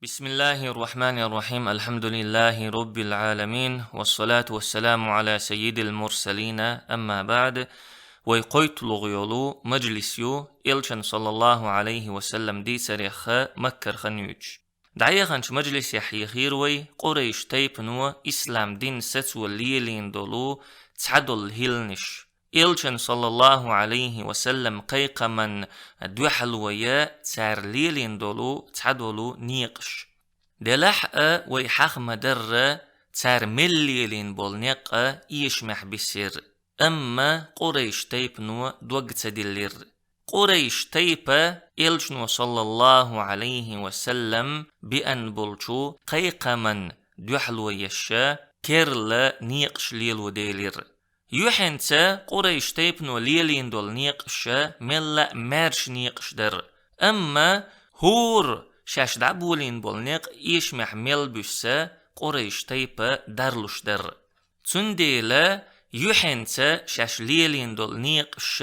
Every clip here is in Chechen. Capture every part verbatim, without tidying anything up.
بسم الله الرحمن الرحيم. الحمد لله رب العالمين. والصلاة والسلام على سيد المرسلين. أما بعد. Вай кхойтталгӀа йолу мажлис ю, Элчан, саллаллаху Ӏалайхи ва саллам, дийцарех Маккара хан юьйцуш. ДӀаяханчу мажлисехь хьехира вай Къурайш тайпано ислам дин сацо лелийна долу цхьадолу хӀилланаш. Элчан, саллаллаху Ӏалайхи ва саллам, кхайкхаман дуьхьало я цара лелийна долу цхьадолу некъаш. Делахь а вай хьаха ма-дарра, цара мел лелийна болу некъ а эшамехь бисира, амма Къурайш тайпано дог ца диллира. Къурайш тайпа Элчано, саллаллаху Ӏалайхи ва саллам, беана болчу кхайкхаман дуьхьало еш, керла некъаш лело делира. Юьхьенца Къурайш тайпано лелийна долу некъаш мелла а маьрша некъаш дара. Амма хӀора шаьш дӀаболийна болу некъ эшамехь мел буьсса Къурайш тайпа дарлуш дара. Цундела юьхьенца шаьш лелийна долу некъаш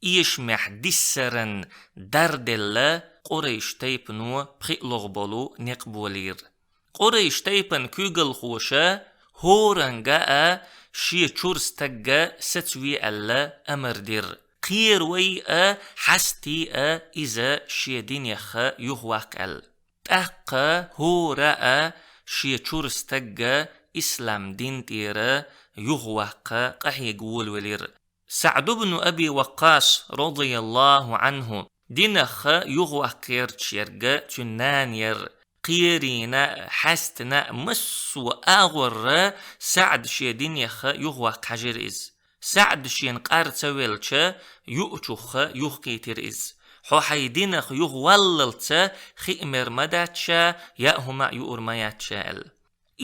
эшамехь диссаран дарделла, Къурайш тайпано пхиъ логӀа болу некъ болийра. Къурайш тайпан куьйгалхоша хӀоранга а шен чуьра стагга сацаве аьлла амар дира. Кхеравай а, хьастий а иза шен динех юхаваккха аьлла. ТӀаккха хӀора а шен чуьра стагга ислам дин тӀера юхаваккха къахьега волавелира. СаӀд ибн Аби Ваккъас, радияллаху Ӏанху, динах юхаваккхарчу ерг цуьнан нана яра. Кхерийна а, хьаьстина а массо а агӀор СаӀд шен динех юхаваккха хьаьжира иза. СаӀд шена къар ца велча, юучух юхакхийтира иза. Хьо хьайн динах юхаваллалц хиъна мер ма дац ша, яа хӀума а юур ма яц ша аьлла.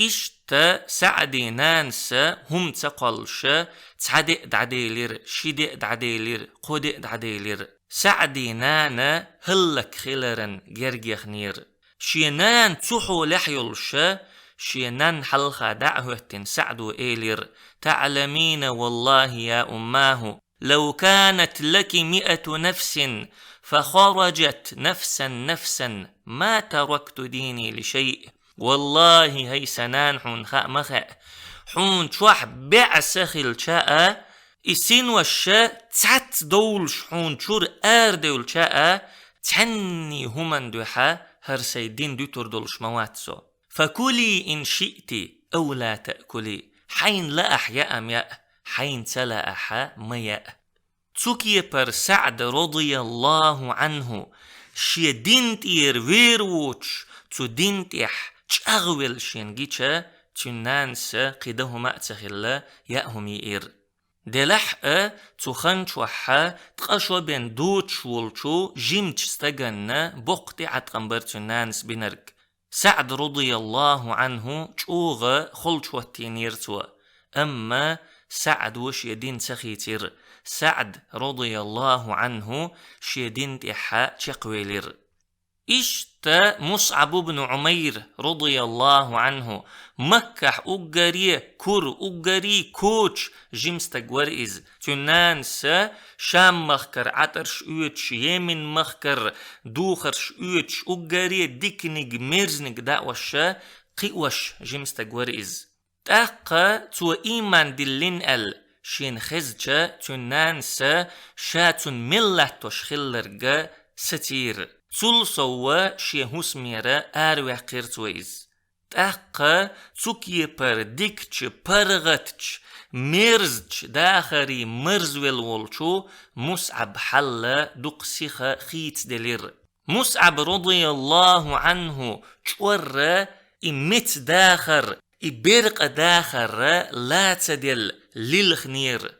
Иштта СаӀдин нанас хӀума ца кхоллуш, цхьа де а дӀаделира, ши де а дӀаделира, кхо де а дӀаделира. СаӀдин нана хӀаллакьхиларан гергехнера. Шен нана цу хьолехь йолуш, шен нанна хьалха дӀа а хӀоьттина, СаӀдо элира: تعلمين والله يا أماه، لو كانت لك مئة نفس فخرجت نفسا نفسا ما تركت ديني لشيء. Валлахи, хӀай сан нана, хьуна хаа ма хаьа, хьуна чохь бӀе са хилча а, и синош цхьацца довлуш хьуна чуьра арадевлча а, цхьанний хӀуманна дуьхьа хӀара сайн дин дуьтур долуш ма вац со. فكلي إن شئت أو لا تأكلي. Хьайна лаахь яа-м яа, хьайна ца лаахь ма яа. Цу кепара СаӀд, радияллаху Ӏанху, шен дин тӀера вер воцуш, цу дин тӀехь чӀагӀвелла шена гича, цуьнан нанас кхин дан хӀума а ца хилла, яа хӀума йиира. Делахь а цу хан чохь ткъа шо бен доцуш волчу жимачу стаганна боккха тӀеӀаткъам бара цуьнан нанас бинарг. СаӀд, радияллаху Ӏанху, чӀогӀа холчу хӀоттийнера цо, амма СаӀдо шен дин ца хийцира. СаӀд, радияллаху Ӏанху, шен дин тӀехь чекхвелира. Иштта МусӀаб ибн Ӏумайр, радияллаху Ӏанху, Маккахь уггаре кура, уггаре коча жима стаг вара иза. Цуьнан нанас Шам-махкара Ӏатарш оьцуш, Йемен-махкара духарш оьцуш, уггаре диканиг, мерзаниг даош, кхиош жима стаг вара иза. ТӀаккха цо ийман диллина аьлла шена хезча, цуьнан нанас ша цунна мел латтош хилларг сацийра. Цул сов шен хӀусамера араваьккхира цо иза. ТӀаккха цу кепара дикачу, паргӀатчу, мерзачу дахарийн марзвелла волчу МусӀабан хьал дукха сиха хийцаделира. МусӀаб, радияллаху Ӏанху, чкъурра и меца дахар, и беркъа дахар лацаделла лилхинера.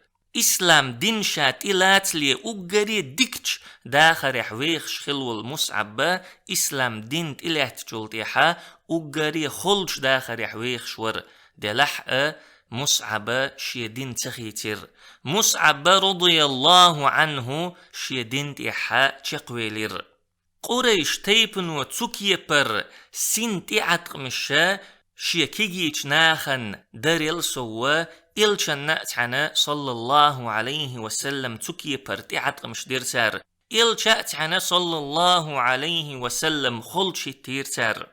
Ислам дин ша тӀелацале уггаре дикачу дахарехь вехаш хилла волу МусӀаб, ислам дин тӀелаьцначул тӀаьхьа уггаре холчу дахарехь вехаш вара, делахь а МусӀаб шен дин ца хийцира. МусӀаб, радияллаху Ӏанху, шен дин тӀехь чекхвелира. Къурайш тайпано цу кепара син тӀеӀаткъамаш шен кегийчу нахана дарал сов, Элчанна а цхьаьна, саллаллаху Ӏалайхи ва саллам, цу кепара тӀеӀаткъамаш дира цара. Элча а цхьаьна, саллаллаху Ӏалайхи ва саллам, холчу хӀиттийра цара.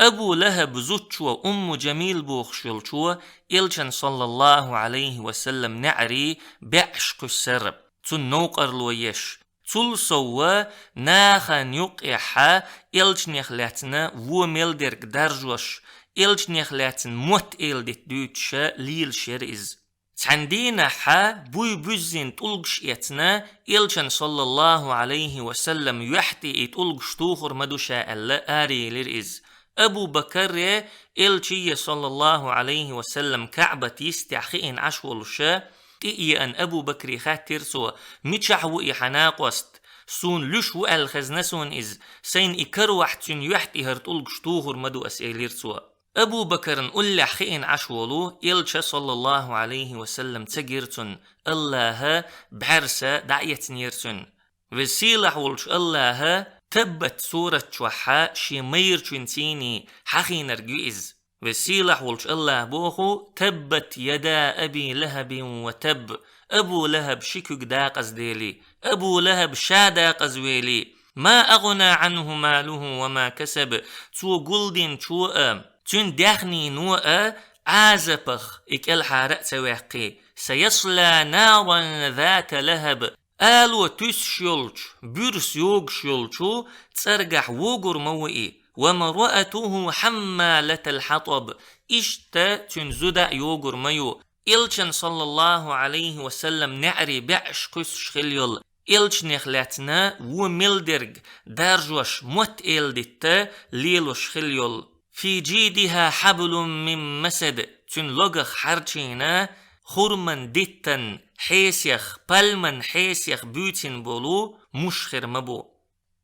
Абу ЛахӀаб зудчо Умму Жамил бохуш йолчо Элчан, саллаллаху Ӏалайхи ва саллам, неӀарий бӀаьш кхуьссар, цунна новкъарло еш. Цул совгӀа нахана юккъехьа Элчанех лаьцна вон мел дерг даржош, Элчанех лаьцна мотт-эладитта дуьйцуша лелаш яра иза. Цхьана дийнахьа буй буьззина тӀулгаш эцна, Элчан, саллаллаху Ӏалайхи ва саллам, юьхь тӀе и тӀулгаш тухур ма ду ша аьлла, араелира иза. Абу Бакаре Элчие, саллаллаху Ӏалайхи ва саллам, КаӀбат йистехь хиъна Ӏаш волуша, тӀе а еана, Абу Бакре хаьттира цо: «Мичахь ву и хьан накъост? Суна луьш ву аьлла хезна суна иза. Сайна и каравахь цуьнан юьхь тӀе хӀара тӀулгаш тухур ма ду ас», — элира цо. Абу Бакарна уллехь хиъна Ӏаш волу Элча, саллаллаху Ӏалайхи ва саллам, ца гира цунна, АллахӀа бӀаьрса дӀаэцнера цуьнан. Веза-сийлахь волчу АллахӀа «Таббат» сурат чохьа шен майрачуьнца хьахийнарг ю иза. Веза-сийлахь волчу АллахӀа боху: «Таббат яда Аби ЛахӀабин ва табб». Абу ЛахӀаб ши куьг дакъазделий, Абу ЛахӀаб ша дакъазвелий. «Ма агӀна Ӏанху малуху ва ма касаб». Цо гулдинчо а, цуьнан даьхнино а Ӏазапах и кӀелхьара а ца ваьккхи. «Саясла наран зата лахӀаб». Ало туьсуш йолчу, буьрса йогуш йолчу цӀаргахь вогур ма ву и. «Ва мраатуху хьаммалатал хьатӀаб». Иштта цуьнан зуда а йогур ма ю. Элчан, саллаллаху Ӏалайхи ва саллам, неӀарий бӀаьш кхуьссуш хила йолу, Элчанех лаьцна вон мел дерг даржош, мотт-эладитта лелош хила йолу. «Фи жидиха хьаблум мин масад», цуьнан логах хьарчийна хурман диттан хьесех, пальман хьесех буьйцина болу муш хир ма бу.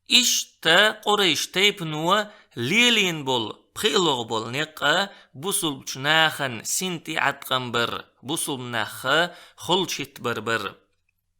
Иштта Къурайш тайпано лелийна болу пхиалгӀа болу некъ а бусулбачу нахана синтем Ӏаткъам бар, бусулба нахха холчуьйтбар бар.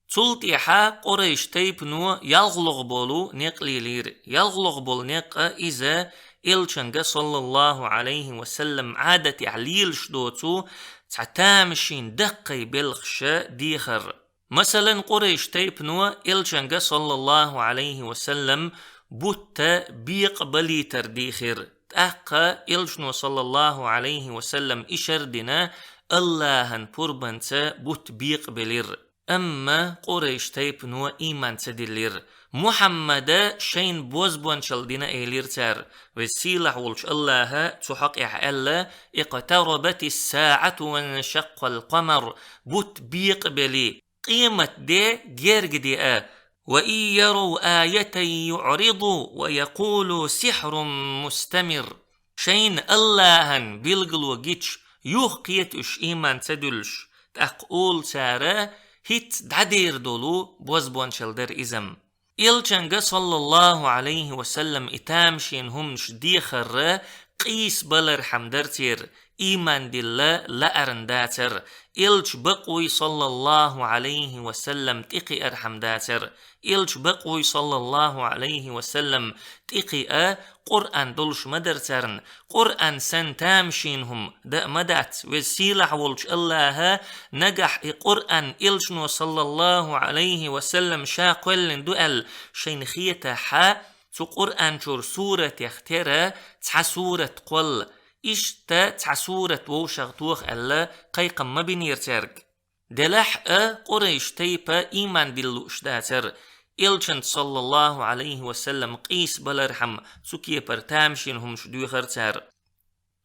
Цул тӀаьхьа Къурайш тайпано ялхалгӀа болу некъ лелийра. ЯлхалгӀа болу некъ а иза Элчанга, саллаллаху Ӏалайхи ва саллам, Ӏадатехь лелаш доцу цхьа тамашийна даккхий белхаша дехар. Масалан, Къурайш тайпано Элчанга, саллаллаху Ӏалайхи ва саллам, бутта бекъа балийтар дийхира. ТӀаккха Элчано, саллаллаху Ӏалайхи ва саллам, ишар а дина, АллахӀан пурбанца бутт бекъабелира. Амма Къурайш тайпано ийман ца диллира. Мухьаммада шайна бозбуанчалла дина элира цара. Веза-сийлахь волчу АллахӀа цу хьокъехь аьлла: «Икътарабатис саӀату ваншаккъал къамар». Бутт бекъабели, къематде герга деа. «Ва ин ярав аятан юӀриду ва якъулу сихьрун мустамир». Шайна АллахӀан билгало гича, юхакхета уьш ийман ца дуьллуш, тӀаккха олу цара: «ХӀинца дӀадер долу бозбуанчалла дара иза-м». Элчанга, саллаллаху Ӏалайхи ва саллам, и тамашийна хӀуманаш дехар къийсабалархьама дара церан, ийман дилла лаарна дацара. Элча бакъвий, саллаллаху Ӏалайхи ва саллам, тӀекхиархьама дацара. Элча бакъвий, саллаллаху Ӏалайхи ва саллам, тӀекхиа Къуръан долуш ма дара царна. Къуръан санна тамашийна хӀума даа ма дац. Веза-сийлахь волчу АллахӀа нагахь и Къуръан Элчано, саллаллаху Ӏалайхи ва саллам, ша кхоьллина ду аьлла шайна хетахьа, цу Къуръан чуьра суратех тера цхьа сурат кхолла, иштта цхьа сурат вовшах тоха аьлла, кхайкхам ма бинера цаьрга. Делахь а Къурайш тайпа ийман дилла лууш дацара, Элчанца, саллаллаху Ӏалайхи ва саллам, къийсабалархьама цу кепара тамашийна хӀуманаш доьхура цара.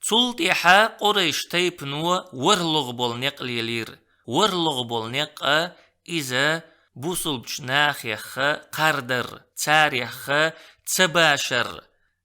Цул тӀаьхьа Къурайш тайпано ворхӀалгӀа болу некъ лелийра. ВорхӀалгӀа болу некъ а иза бусулбачу нахех кхардар, царех ца башар,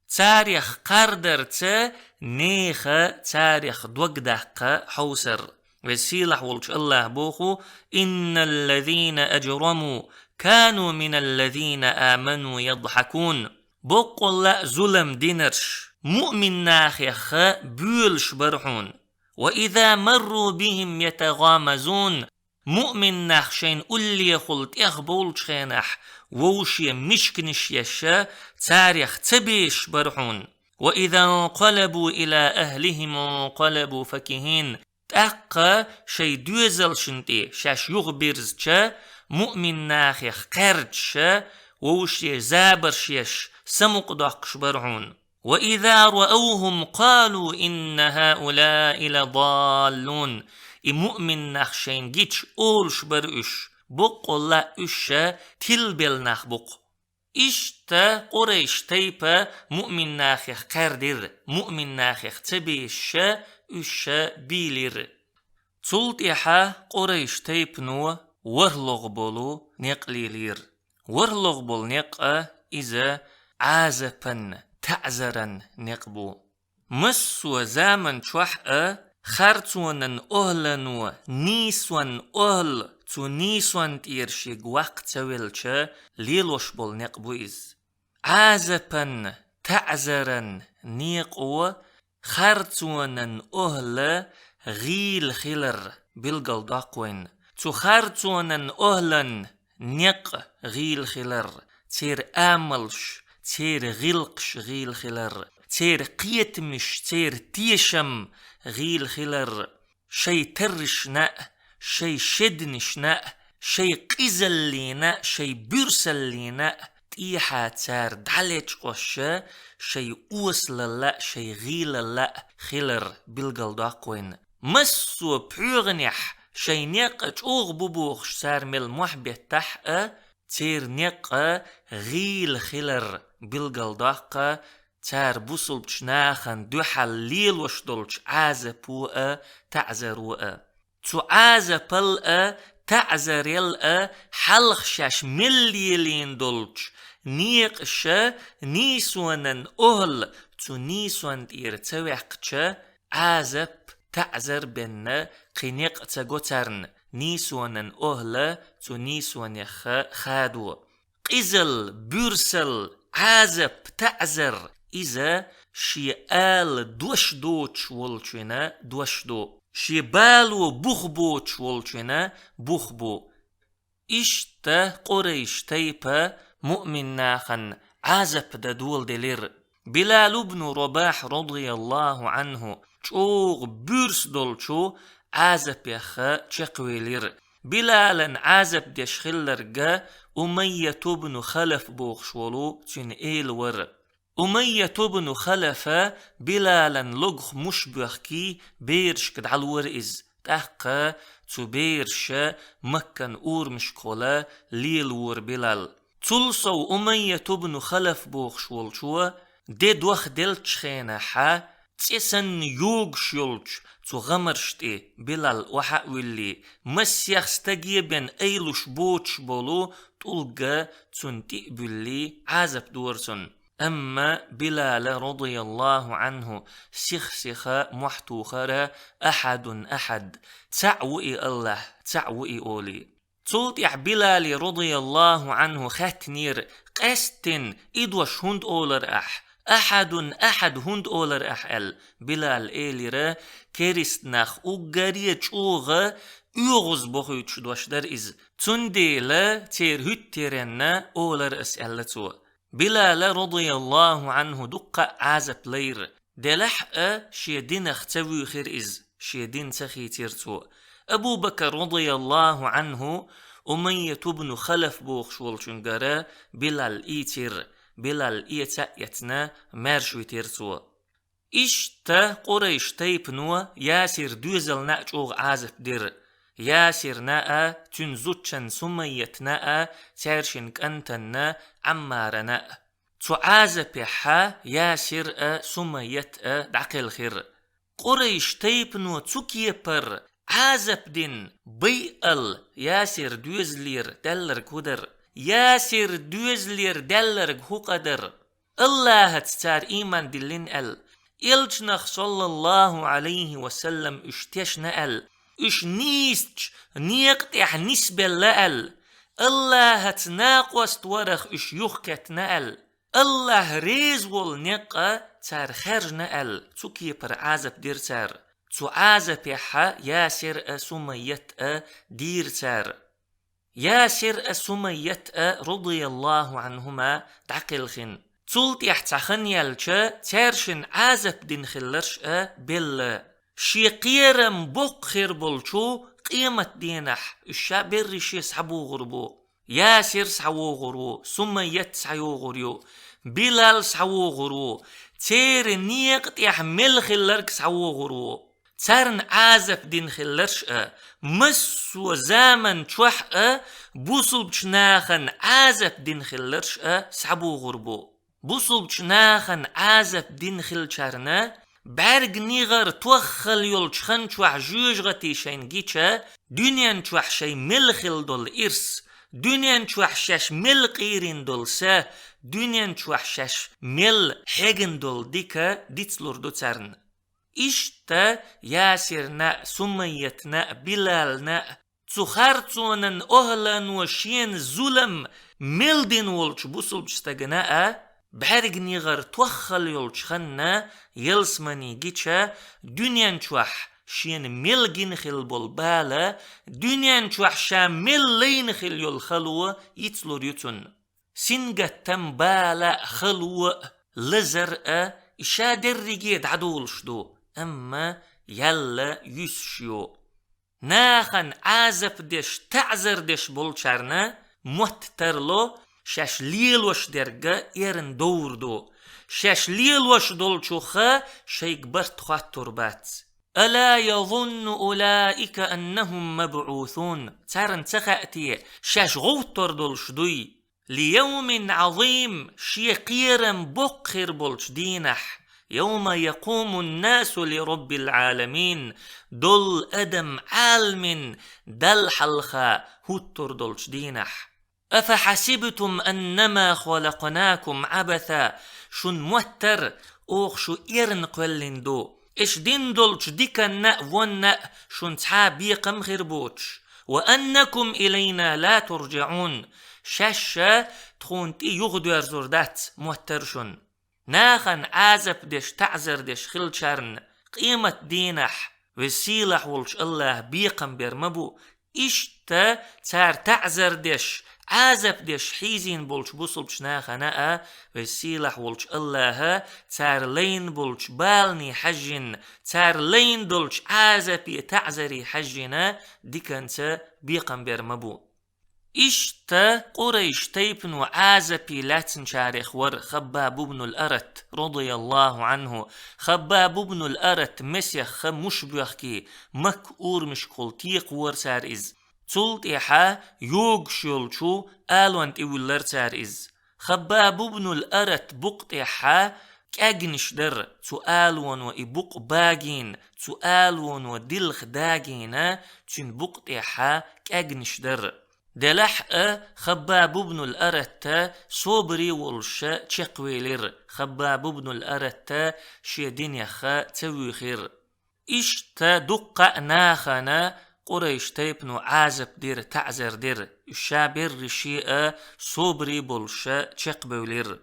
царех кхардарца нехан царех дог даккха хьовсар. Веза-сийлахь волчу АллахӀа боху: «Инналлазина ажраму кану миналлазина аману ядхьакун». Боккъалла а зулам динарш муъмин нахех боьлуш бара хьуна. «Ва иза марру бихим ятагъамазун». Муъмин нах шайна уллехула тӀехбовлучу хенахь, вовше мишканаш еш, царех ца безаш бара хьуна. «Ва иза нкъалабу ила ахлихим нкъалабу факихин». ТӀаккха шайн доьзалшна тӀе шаьш юхабирзича, муъмин нахех кхаьрдаш, вовше забарш еш, самукъадоккхуш бара хьуна. وإذا رأوهم قالوا إن هؤلاء لضالون. И муъмин нах шайна гича олуш бара уьш: боккъалла а уьш тилбелла нах бу-кх. Иштта Къурайш тайпа муъмин нахех кхаьрдира, муъмин нахех ца безаш уьш бийлира. Цул тӀаьхьа Къурайш тайпано ворхӀлагӀа болу некъ лелийра. ВорхӀлагӀа болу некъ а иза Ӏазапан, таӀзаран некъ бу. Массо а заман чохь а харцонан охӀлано нийсонан охӀла цу нийсон тӀера шега ваккха ца велча, лелош болу некъ бу иза. Ӏазапан, таӀзаран некъо харцонан охӀла гӀийла хилар билгалдоккху вайна. Цу харцонан охӀлан некъ гӀийла хилар, церан амалш, церан гӀиллакхаш гӀийла хилар, церан кхетамаш, церан тешам гӀийла хилар, шайн таррашна а, шайн шеднашна а, шайн къизаллина а, шайн буьрсаллина а тӀехьа цара дӀалечкъош шайн осалалла а, шайн гӀийлалла а хилар билгалдоккху вайна. Массо а пхьоьгӀанехь шайн некъ чӀогӀа бу бохуш цара мел мохь беттахь а, церан некъ гӀийла хилар билгалдоккху цара бусулбачу нахана дуьхьал лелош долчу Ӏазапо а, таӀзаро а. Цу Ӏазапал а, таӀзарел а хьалха шаьш мел лелийна долчу некъаша нийсонан охӀла цу нийсон тӀера ца ваьккхича, Ӏазап, таӀзар бенна кхин некъ ца го царна, нийсонан охӀла цу нийсонех хадо. Къизал, буьрсал, Ӏазап, таӀзар иза шен ала дош доцуш волчуьнан дош ду, шен бало бух боцуш волчуьнан бух бу. Иштта Къурайш тайпа муъмин нахана Ӏазап дан доладелира. Билал ибн Рабахь, радияллаху Ӏанху, чӀогӀа буьрса долчу Ӏазапех чекхвелира. Билалан Ӏазап деш хилларг Умайят ибн Халаф бохуш волу цуьнан эла вара. Умайят ибн Халафа Билалан логах муш боьхкий, берашка дӀалора иза. ТӀаккха цу бераша Маккан урамашкахула лелавора Билал. Цул сов Умайят ибн Халаф бохуш волчо де дохделлачу хенахьа, цӀе санна йогуш йолчу цу гӀамарш тӀе Билал охьа а вуьллий, массех стаге бен айлуш боцуш болу тӀулга цунна тӀе а буьллий, Ӏазап дора цунна. Амма Билала, радияллаху Ӏанху, сих-сиха мохь тухара: «Ахьадун ахьад», цхьаъ ву и АллахӀ, цхьаъ ву и олий. Цул тӀаьхьа Билали, радияллаху Ӏанху, хаьттинера: «Къаьсттина и дош хӀунда олар ахь? Ахьадун ахьад хӀунда олар ахь?» — аьлла. Билала элира: «Керист нах уггаре чӀогӀа оьгӀаз бохуьйтуш дош дара иза. Цундела церан хӀуьттаренна олар ас», — аьлла цо. Билала, радияллаху Ӏанху, дуккха а Ӏазап лайра. Делахь а шен динах ца вуьйхира иза, шен дин ца хийцира цо. Абу Бакар, радияллаху Ӏанху, Умайят ибн Халаф бохуш волчуьнгара Билал ийцира, Билал эца а эцна, маьрша витира цо. Иштта Къурайш тайпано Ясир доьзална а чӀогӀа Ӏазап дира. Ясирна а, цуьнан зудчун Сумайятна а, цаьршиннан кӀантанна Ӏаммарана а. Цу Ӏазапехьа Ясир а, Сумайят а дӀакхелхира. Къурайш тайпано цу кепара Ӏазап дина байъал Ясир доьзалера даьлларг хӀун дара? Ясир доьзалера даьлларг хӀун къа дара? АллахӀаца цара ийман диллина аьлла, Элчанах, саллаллаху Ӏалайхи ва саллам, уьш тешна аьлла, уьш нийсачу некъа тӀехь нисбелла аьлла, АллахӀаца накъост варах уьш юхакхеттина аьлла, АллахӀ реза волу некъ а цара хаьржина аьлла, цу кепара Ӏазап дира цара. Цу Ӏазапехьа Ясир а, Сумайят а дийра цара. Ясир а, Сумайят а, радияллаху Ӏанхума, дӀакхелхина. Цул тӀаьхьа цхьа хан яьлча, цаьршинна Ӏазап дина хилларш а белла. Шен кхерам боккха хир болчу къематденахь уьш ша берриш а схьабогӀур бу. Ясир схьавогӀур ву, Сумайят схьайогӀур ю. Билал схьавогӀур ву, церан некъа тӀехь мел хилларг схьавогӀур ву. Царна Ӏазап дина хилларш а, массо а заман чохь а бусулбчу нахана Ӏазап дина хилларш а схьабогӀур бу. Бусулбчу нахана Ӏазап дина хиллачарна, бӀаьрг нигӀар тоххал йолчу хан чохь жоьжахати шайна гича, дуьнен чохь шайн мел хилла долу ирс, дуьнен чохь шаьш мел къийрина долу са, дуьнен чохь шаьш мел хьегна долу дика дицлур ду царна. Иштта Ясирна а, Сумайятна а, Билална а, цу харцонан охӀлано шена зулам мел дина волчу бусулбчу стагана а, бӀаьрг нигӀар тоххал йолчу ханна ялсамани гича, дуьнен чохь шена мел гина хилла болу бала, дуьнен чохь ша мел лайна хилла йолу хало йицлур ю цунна. Сингаттам, бала а, хало а, лазар а, и ша дерриге дӀадолуш ду, амма ял юьсуш ю. Нахана Ӏазап деш, таӀзар деш болчарна мотт тарло, шаьш лелош дерг эрна довр ду. Шаьш лелош долчуха шайга барт хоттур бац. «Ала язунну улаика аннахум мабъусун?» Царна ца хаьа те, шаьш гӀовттор долуш дуй? «Лиявмин Ӏазим», шен кхерам боккха хир болчу дийнахь, «явма якъумун-насу ли Раббил Ӏаламин», долу адам Ӏаламийн Далла хьалха хӀуттур долчу дийнахь. «Афа хьасибтум аннама халакънакум Ӏабаса», шун моттар, оха шу эрна кхоьллина ду, иш дина долчу диканна а, вонна а шун цхьа а бекхам хир боцуш, «ва аннакум илайна ла туржаӀун», шаьш а тхуна тӀе юхадоьрзур дац моттар шун. Нахана Ӏазап деш, таӀзар деш хиллачарна къемат дийнахь Веза-Сийлахь волчу АллахӀа бекхам бер ма бу, иштта цара таӀзар деш, Ӏазап деш хьийзийна болчу бусулбчу нахана а Веза-Сийлахь волчу АллахӀа цара лайна болчу баланна хьаьжжина, цара лайна долчу Ӏазапе, таӀзаре хьаьжжина диканца бекхам бер ма бу. Иштта Къурайш тайпано Ӏазапе лаьцначарех вара Хаббаб ибн ал-Арат, радияллаху анху. Хаббаб ибн ал-Арат месехха муш боьхке Макка урамашкахула текхавора цара иза. Цул тӀаьхьа йогуш йолчу алон тӀе вуьллара цара иза. Хаббаб ибн ал-Арат букъа тӀехьа кӀаьгнаш дара, цу алоно и букъ багийна, цу алоно дилха дагийна, цуьнан букъа тӀехьа кӀаьгнаш дара. Делахь а Хаббаб ибн ал-Аратта собаре волуша чекхвелира, Хаббаб ибн ал-Аратта шен динеха ца вуьйхира. Иштта дуккха а нахана Къурайш тайпано Ӏазап дира, таӀзар дира, уьш ша берриш а собаре болуша чекхбевлира.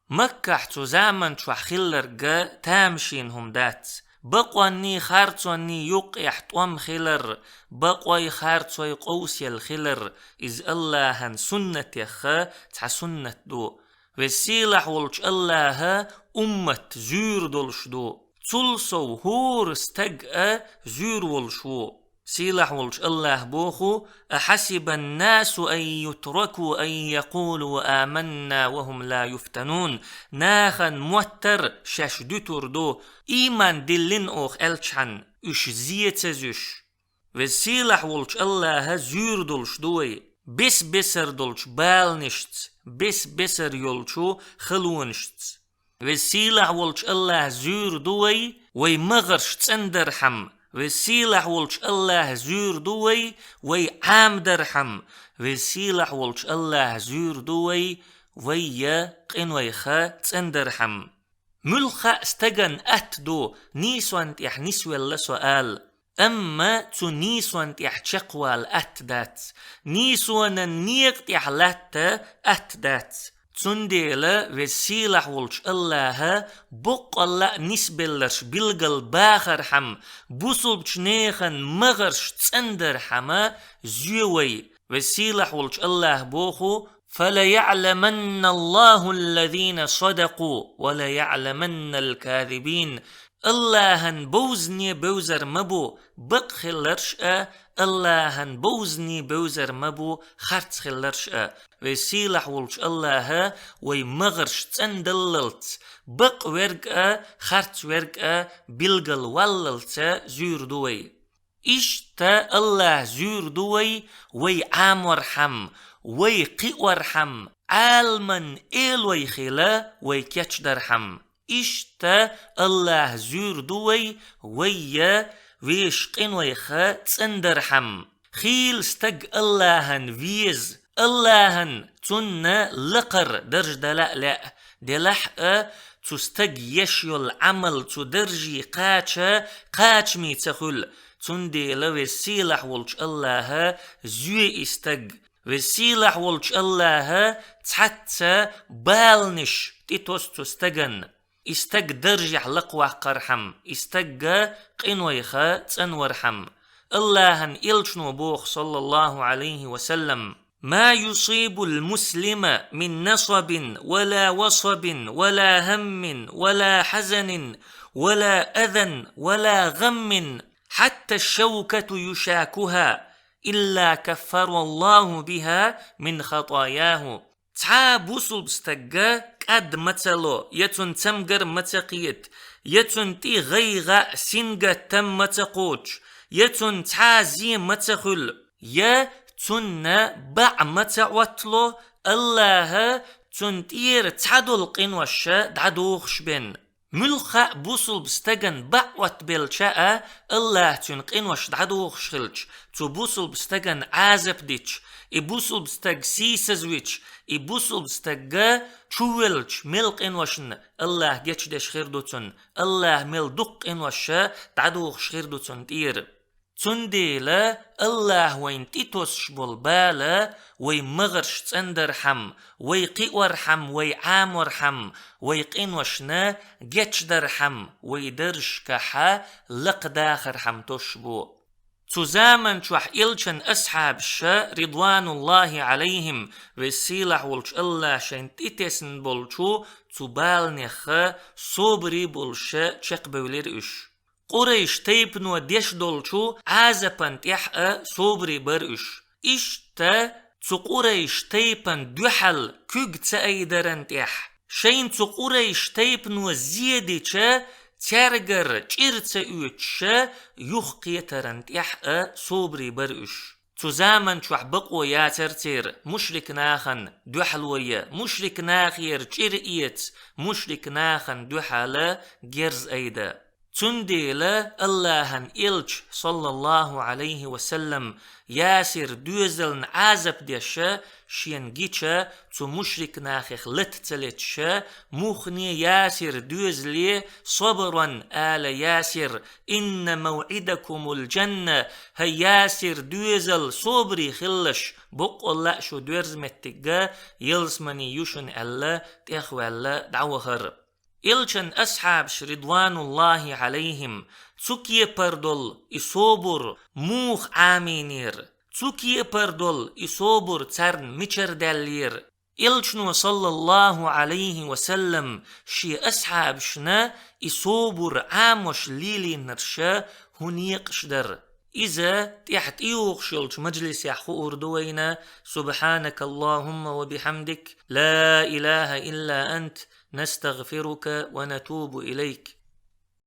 Маккахь цу заман чохь хилларг тамашийна хӀума дац. Бакъонний, харцонний юккъехь тӀом хилар, бакъой, харцой къовсаелла хилар, иза АллахӀан суннатеха цхьа суннат ду. Веза-Сийлахь волчу АллахӀа уммат зуьйр долуш ду. Цул сов хӀора стаг а зуьйр волуш ву. Сийлахь волчу АллахӀа боху: «Ахьасибан-насу ан ютраку ан якъулу аманна ва хӀум ла юфтанун». Нахана моттар шаьш дуьтур ду, ийман диллина оха аьлчхьана, уьш зе ца зуьш. Веза-Сийлахь волчу АллахӀа зуьйр долуш ду вай, бес-бесар долчу баланашца, бес-бесар йолчу халонашца. Веза-Сийлахь волчу АллахӀа зуьйр ду вай, вай магӀарш цӀандархьама. Веза-Сийлахь волчу АллахӀа зуьйр ду вай, вай Ӏамадархьама. Веза-Сийлахь волчу АллахӀа зуьйр ду вай, вай я къинойха цӀандархьама. Муьлхха а стагана атта ду нийсонна тӀехь нисвелла со ала. Амма цу нийсонна тӀехь чекхвала атта дац, нийсонан некъа тӀехь латта атта дац. Цундела Веза-Сийлахь волчу АллахӀа боккъалла а нисбелларш билгал бахархьама, бусулбчу нехан магӀарш цӀандархьама зоь вай. Веза-Сийлахь волчу АллахӀа боху: «Фа ла яӀламанна Аллаху аллазина садакъу, ва ла яӀламанна аль-казибин». Аллахьан бовзане бевзар ма бу бакъ хиларш а, Аллахьан бовзане бевзар ма бу харц хиларш а. Веза-Сийлахь волча Аллахьа вай магӀарш цӀендаллалц, бакъ верг а, харц верг а билгалваллалца зуьйр ду вай. Иштта Аллахь зуьйр ду вай, вай Ӏаморхьама, вай кхиорхьама, Ӏаламан элой хила вай кечдархьама. Иштта Аллахь зуьйр ду вай, вай а вешан къинойх цӀендархьама. Хийла стаг Аллахьан веза, Аллахьан цунна лакхара дарж дала а лаьа, делахь а цу стага еш йола Ӏамал цу дарже кхача кхачаме ца хуьлу, цундела Веза-Сийлахь волчу Аллахьа зуьй и стаг. Веза-Сийлахь волчу Аллахьа цхьацца баланаш тӀетосу цу стагана. И стаг даржехь лакхаваккхархьама, и стаг къинойх цӀанвархьама. Аллахьан элчано боху, саллаллаху Ӏалайхи ва саллам: «ما يصيب المسلم من نصب ولا وصب ولا هم ولا حزن ولا أذى ولا غم حتى الشوكة يشاكها إلا كفر الله بها من خطاياه». Цхьа а бусулба стагга кӀад ма ца ло, я цунна цамгар ма ца кхета, я цунна тӀе гӀайгӀа а, сингаттам ма ца кхочу, я цунна цхьа а зе ма ца хуьлу, я цунна баӀ ма ца Ӏоттало, Аллахьа цунна тӀера цхьадолу къинош дӀадохуш бен. Муьлхха а бусулба стагана баӀ Ӏоттабелча а, Аллахьа цуьнан къинош дӀадохуш хилча, цу бусулба стагана Ӏазап дича, и бусулба стаг сийсазвича, и бусулба стагга чувелча мел къиношна Аллахьа гечдеш хир ду цунна, Аллахьа мел дукха къинош дӀадохуш хир ду цунна тӀера. Цундела Аллахьа вайна тӀетосуш болу бала вай магӀарш цӀандархьама, вай кхиорхьама, вай Ӏаморхьама, вай къиношна гечдархьама, вай даржашкахьа лакхадахархьама тосуш бу. Цу заман чохь элчан асхьабаша, ридвануллахи Ӏалайхим, Веза-Сийлахь волчу Аллахьа шайна тӀетесна болчу цу баланех собаре болуша чекхбевлира уьш. Къурайш тайпано деш долчу Ӏазапан тӀехь а собаре бара уьш. Иштта цу Къурайш тайпана дуьхьал куьг ца айдаран тӀехь, шайна цу Къурайш тайпано зе дича, цаьргара чӀир ца оьцуша, юхакхетаран тӀехь а собаре бара уьш. Цу заман чохь бакъо яцара церан мушрик нахана дуьхьало ян, мушрик нахера чӀир эца, мушрик нахана дуьхьала герз айдан. Цундела Аллахьан элча, саллаллаху Ӏалайхи ва саллам, Ясир доьзална Ӏазап деша, шена гича цу мушрик нахех лата ца леташа, муххале Ясир доьзале: «Сабран, ала Ясир, инна мавӀидакумул джанна», хӀай Ясир доьзал, собаре хилалаш, боккъалла а шу доьрзу меттигга ялсамани ю шуна аьлла, тӀехваьлла дӀавахара. Элчан асхьабаш, ридвануллахи Ӏалайхим, цу кепара долу и собар муха Ӏамийнера? Цу кепара долу и собар царна мичара даьллера? Элчано, саллаллаху Ӏалайхи ва саллам, шен асхьабашна и собар Ӏамош лелийнарш хӀун некъаш дара? Иза тӀехь тӀейогӀуш йолчу мажлисехь хуур ду вайна. Субхьанакаллахумма ва бихьамдик, ла илаха илла ант, настагфирука ва натубу илайк.